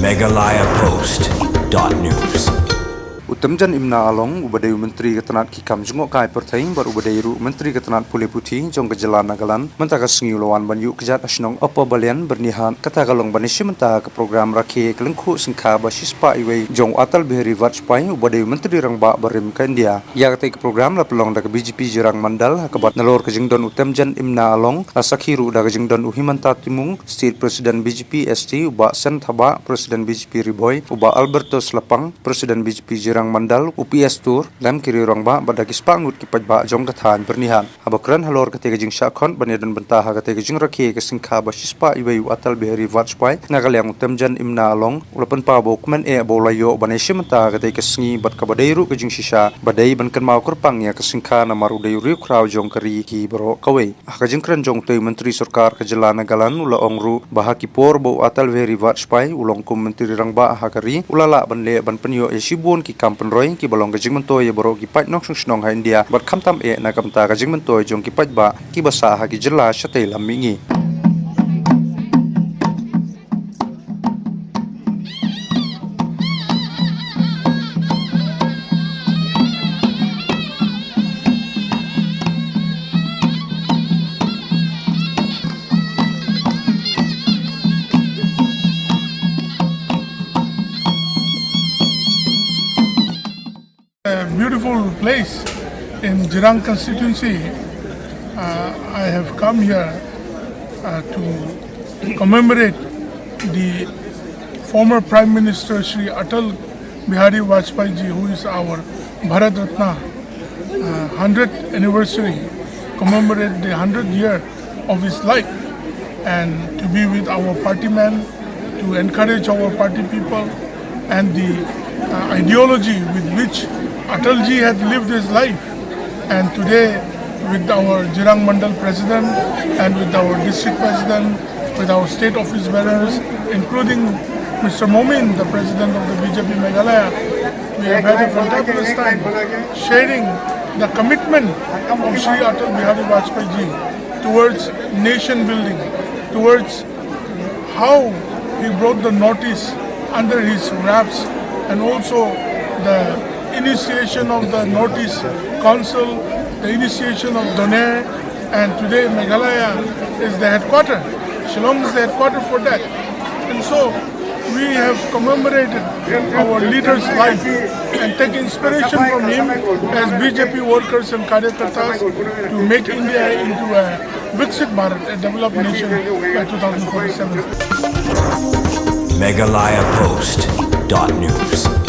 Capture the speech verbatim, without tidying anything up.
Meghalaya Post dot news. U Temjen Imna Along, uba dei u Myntri ka tnat ki kam jngohkai pyrthei bad uba dei ruh Myntri ka tnat pule puthi jong ka jylla Nagaland, mynta ka sngi u la wan ban ïuh kjat ha shnong Upper Balian, Byrnihat. Kata ka long ban ïashim bynta ka program rakhe ka lyngkhuh syngkha ba shispah iwei jong u Atal Bihari Vajpayee, uba dei u Myntri Rangbah barim ka India. Ïa katei ka program la pynlong da ka B J P Jirang Mandal, ha kaba nalor ka jingdon u Temjen Imna Along, la sakhi ruh da ka jingdon u Himanta Timung, State President B J P S T, u Bah Sen Thabah, President B J P Ri Bhoi, u Bah Alberto Slapang, President B J P Jirang Mandal, u P S Tur, lem ki riew rangbah bad da ki spah ngut ki paidbah jong ka thaiñ Byrnihat. Haba kren halor katei ka jingshah khot ban ïadon bynta ha katei ka jingrakhe ka syngkha ba shispah iwei u Atal Bihari Vajpayee, na ka liang u Temjen Imna Along u la pynpaw ba u kmen eh ba u la ïoh ban ïashim bynta ha katei ka sngi bad kaba dei ruh ka jingshisha ba dei ban kynmaw kyrpang ïa ka syngkha namar u dei u riewkhraw jong ka ri hi baroh kawei. Ha ka jingkren jong utei u Myntri Sorkar ka jylla Nagaland u la ong ruh ba ha ki por ba u Atal Bihari Vajpayee u long kum Myntri Rangbah ha ka ri, u la lah ban leh ban pynïoh ïa shibun ki kam pynroi kiba long ka jingmyntoi ïa baroh ki paid nongshong shnong ha India bad khamtam eh na ka bynta ka jingmyntoi jong ki paidbah kiba sah ha ki jylla shatei lam mihngi. A beautiful place in Jirang constituency. Uh, I have come here uh, to commemorate the former Prime Minister Shri Atal Bihari Vajpayee ji, who is our Bharat Ratna, uh, hundredth anniversary, commemorate the hundredth year of his life, and to be with our party man, to encourage our party people, and the uh, ideology with which Atal ji had lived his life. And today, with our Jirang Mandal President and with our District President, with our state office bearers, including Mister Momin, the President of the B J P Meghalaya, we have had a fantabulous time sharing the commitment of Shri Atal Bihari Vajpayee ji towards nation building, towards how he brought the Northeast under his wraps, and also the initiation of the Northeast Council, the initiation of Doner, and today Meghalaya is the headquarter. Shillong is the headquarter for that. And so we have commemorated our leader's life and take inspiration from him as B J P workers and karyakartas to make India into a Viksit Bharat, a developed nation by two thousand forty-seven. Meghalaya Post dot news.